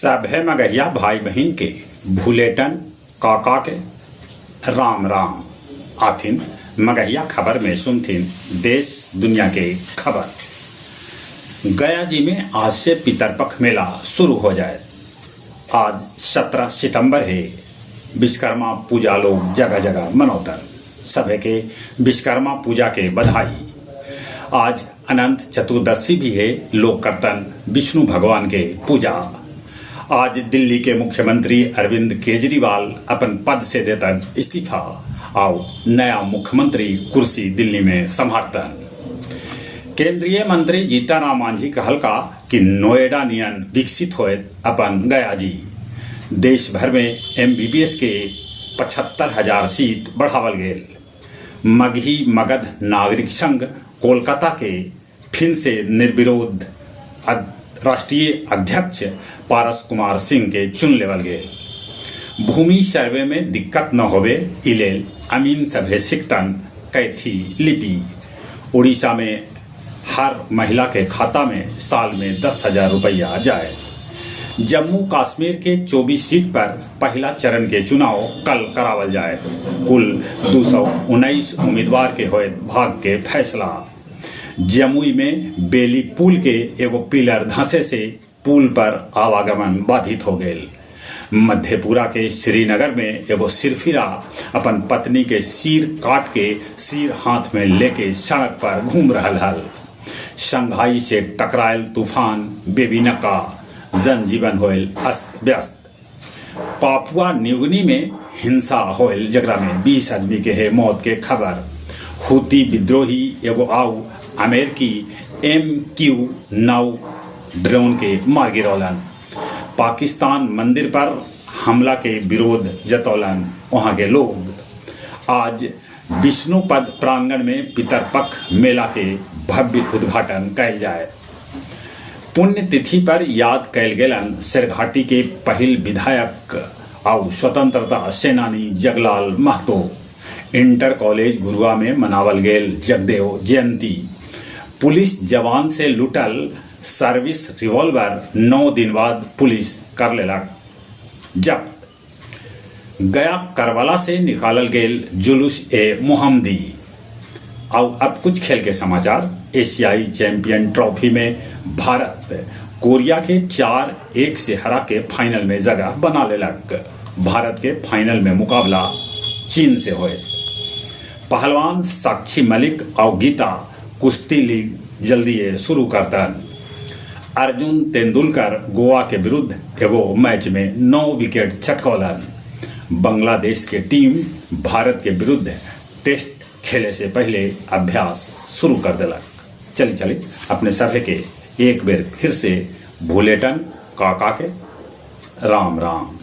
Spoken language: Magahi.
सभे मगहिया भाई बहिन के भुलेटन काका के राम राम। आथिन मगहिया खबर में सुनथिन देश दुनिया के खबर। गया जी में आज से पितरपख मेला शुरू हो जाए। आज 17 सितंबर है। विश्वकर्मा पूजा लोग जगह जगह मनौतन। सभे के विश्वकर्मा पूजा के बधाई। आज अनंत चतुर्दशी भी है, लोग करतन विष्णु भगवान के पूजा। आज दिल्ली के मुख्यमंत्री अरविंद केजरीवाल अपन पद से देतन इस्तीफा आउ नया मुख्यमंत्री कुर्सी दिल्ली में संभालतन। केंद्रीय मंत्री जीतनराम मांझी कहलका कि नोएडा नियन विकसित होएत अपन गया जी। देश भर में एमबीबीएस के 75,000 सीट बढ़ावल गेल। मगही मगध नागरिक संघ कोलकाता के फिन से निर्विरोध राष्ट्रीय अध्यक्ष पारस कुमार सिंह के चुन लेवल गेल। भूमि सर्वे में दिक्कत न होवे इलेल अमीन सभे सिखतन कैथी लिपि। उड़ीसा में हर महिला के खाता में साल में 10,000 रुपया जाए। जम्मू कश्मीर के 24 सीट पर पहला चरण के चुनाव कल करावल जाए। कुल 219 उम्मीदवार के होए भाग के फैसला। जमुई में बेली पुल के एगो पिलर धंसे से पुल पर आवागमन बाधित हो गए। मधेपुरा के श्रीनगर में एगो सिरफिरा अपन पत्नी के सिर काट के सिर हाथ में लेके सड़क पर घूम रहल हल। शंघाई से टकरायल तूफान बेबीनका, जनजीवन होयल अस्त व्यस्त। पापुआ न्यूगिनी में हिंसा होयल जकरा में 20 आदमी के है मौत के खबर। हूती विद्रोही एगो आउ अमेरिकी MQ-9 ड्रोन के मार गिरौलन। पाकिस्तान मंदिर पर हमला के विरोध जतौलन वहां के लोग। आज विष्णुपद प्रांगण में पितरपख मेला के भव्य उद्घाटन कैल जाए। पुण्यतिथि पर याद कैल गेलन शेरघाटी के पहिल विधायक आउ स्वतंत्रता सेनानी जगलाल महतो। इंटर कॉलेज गुरुआ में मनावल गेल जगदेव जयंती। पुलिस जवान से लुटल सर्विस रिवॉल्वर 9 दिन बाद पुलिस कर लेलक जब्त। गया करबला से निकालल गेल जुलूस ए मोहम्मदी। और अब कुछ खेल के समाचार। एशियाई चैंपियन ट्रॉफी में भारत कोरिया के 4-1 से हरा के फाइनल में जगह बना लेलक। भारत के फाइनल में मुकाबला चीन से होए। पहलवान साक्षी मलिक और गीता कुश्ती लीग जल्दी शुरू करतन। अर्जुन तेंदुलकर गोवा के विरुद्ध एगो मैच में 9 विकेट चटकौलन। बांग्लादेश के टीम भारत के विरुद्ध टेस्ट खेले से पहले अभ्यास शुरू कर देलक। चली चली अपने सभे के एक बेर फिर से भुलेटन काका के राम राम।